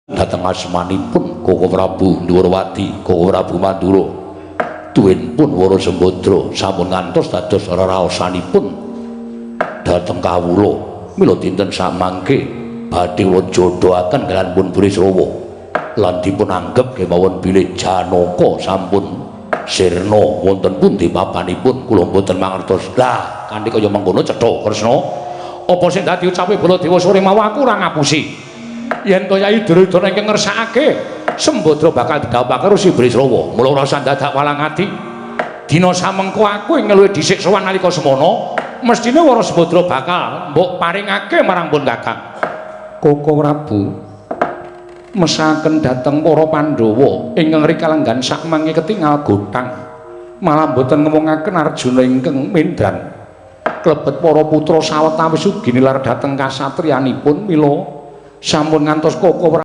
Dhateng asmanipun Koko Prabu Ndhurawati, Koko Prabu Mandura. Tuwinpun Wara Sembadra sampun ngantos dados reraosanipun dhateng kawula. Mila dinten samangke badhe kula jodhoaken kaliyan pun Burisrawa lan dipun anggep kemawon bilih Janaka sampun sirna wonten pundi papanipun kula mboten mangertos. Lah kanthi kaya mengkono cetha Kresna, apa sing dadi ucape Baladewa sore mau aku ora ngapusi. Yen to Yai Duryudana ingkang ngersakake Sembadra bakal didhawuhake karo Si Brisrawa. Mula ora usah dadak walang ati. Dina samengko aku ing luwih dhisik sowan nalika semana, mestine Wara Sembadra bakal mbok paringake marang pun Kakang. Koko Prabu mesaken dhateng para Pandhawa ingkang rikalenggan sakmangke ketingal gothang. Malah mboten ngemungaken Arjuna ingkang mendran. Klebet para putra sawetawis ugi nilar dhateng kasatriyanipun, mila sampun ngantos Koko